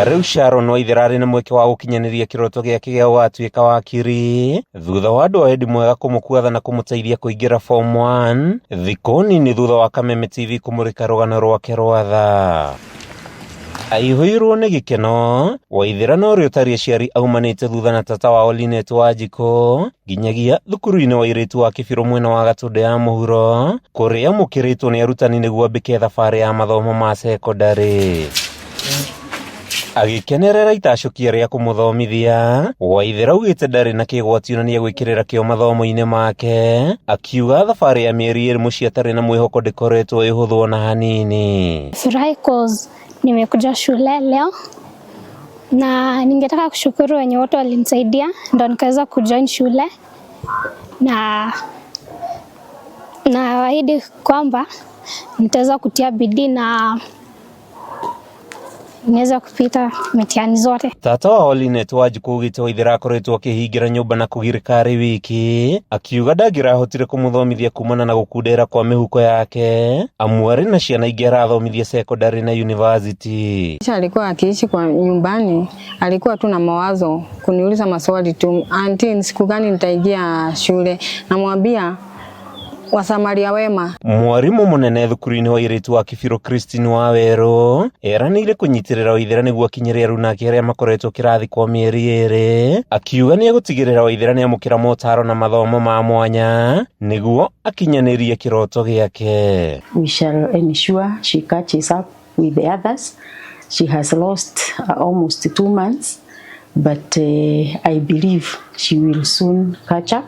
Rĩu Sharon Waithera arĩ na mweke wa gũkinyanĩria kĩroto gĩake gĩa gũgatuĩka wakiri thutha wa andũ a wendi mwega kũmũkuatha na kũmũteithia kũingĩra form 1 thikũ nini thutha wa Kameme TV kũmũrĩka rũgano rwake rwa tha. Aihũirwo nĩ gĩkeno, Waithera na ũrĩa ũtarĩ aciari aumanĩte thutha na tata wao Linet Wanjikũ nginyagia thukuru-inĩ wa airĩtu wa Kĩbirũ mwena wa Gatũndũ ya mũhuro kũrĩa amũkĩrĩtwo nĩ arutani nĩguo ambĩke thabarĩ ya mathomo ma cekondarĩ. Agĩkenerera itacũkia rĩa kũmũthomithia, Waithera augĩte ndarĩ na kĩgwatio na nĩegwĩkĩrĩra kĩo mathomo-inĩ make, akiuga thabarĩ ya mĩeri ĩrĩ mũciĩ atarĩ na mwĩhoko ndĩkoretwo ĩhũthũ ona hanini. Furahi cause nimekuja shule leo na ningetaka kushukuru wenye wote walinisaidia ndo nikaweza kujoin shule na nawaahidi kwamba nitaweza kutia bidii na niweze kupita mitihani zote. Tata wao Linet Wanjikũ augĩte Waithera akoretwo akĩhingĩra nyũmba na kũgirĩka arĩ wiki, akiuga ndangĩrahotire kũmũthomithia kumana na gũkundera kwa mĩhuko yake amu arĩ na ciana ingĩ arathomithia cekondarĩ na university. Alikuwa akiishi kwa nyumbani, alikuwa tu na mawazo kuniuliza maswali tu, auntie, ni siku gani nitaingia shule? Namwambia Wasamaria wema. Mwarimu munene thukuru-inĩ wa airĩtu wa Kĩbirũ Christine Wawerũ eranĩire kũnyitĩrĩra Waithera nĩguo akinyĩre aruna ake arĩa makoretwo kĩrathi kwa mĩeri ĩrĩ, akiuga nĩegũtigĩrĩra Waithera nĩamũkĩra motaro na mathomo ma mwanya nĩguo akinyanĩrie kĩroto gĩake. We shall ensure she catches up with the others. She has lost almost 2 months, but I believe she will soon catch up.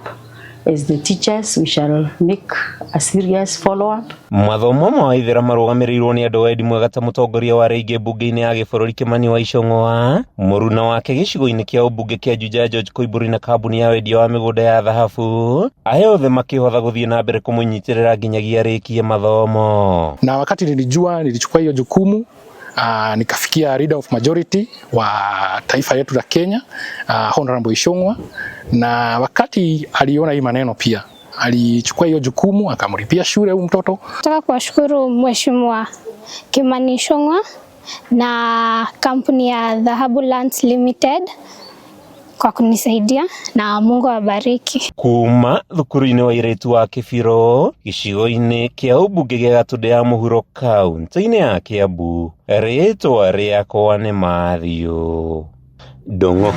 As the teachers, we shall make a serious follow-up. Mathomo ma Waithera marũgamĩrĩirwo nĩ andũ wendi mwega ta mũtongoria wa arĩa aingĩ mbunge-inĩ ya gĩbũrũri Kimani wa Ichung'wa, mũruna wake gĩcigo-inĩ kĩa ũmbunge kĩa Juja George Koimbũri na kambuni ya wendia wa mĩgũnda ya thahabu, aya othe makĩhotha gũthiĩ na mbere kũmũnyitĩrĩra nginyagia arĩkie mathomo. Na wakati nilijua, nilichukua hiyo jukumu, nikafikia leader of majority wa taifa letu la Kenya, Honorable Ichung'wa, na wakati aliona hii maneno pia alichukua hiyo jukumu akamlipia shule huyu mtoto. Nataka kuwashukuru Mheshimiwa Kimani Ichung'wa na kampuni ya Dhahabu Lands Limited kwa kunisaidia na Mungu awabariki. Kuma thukuru-inĩ wa airĩtu wa Kĩbirũ gĩcigo-inĩ kĩa ũmbunge gĩa Gatũndũ ya mũhuro kaunti-inĩ ya Kĩambu, rĩtwa rĩakwa nĩ Matthew Ndung'u.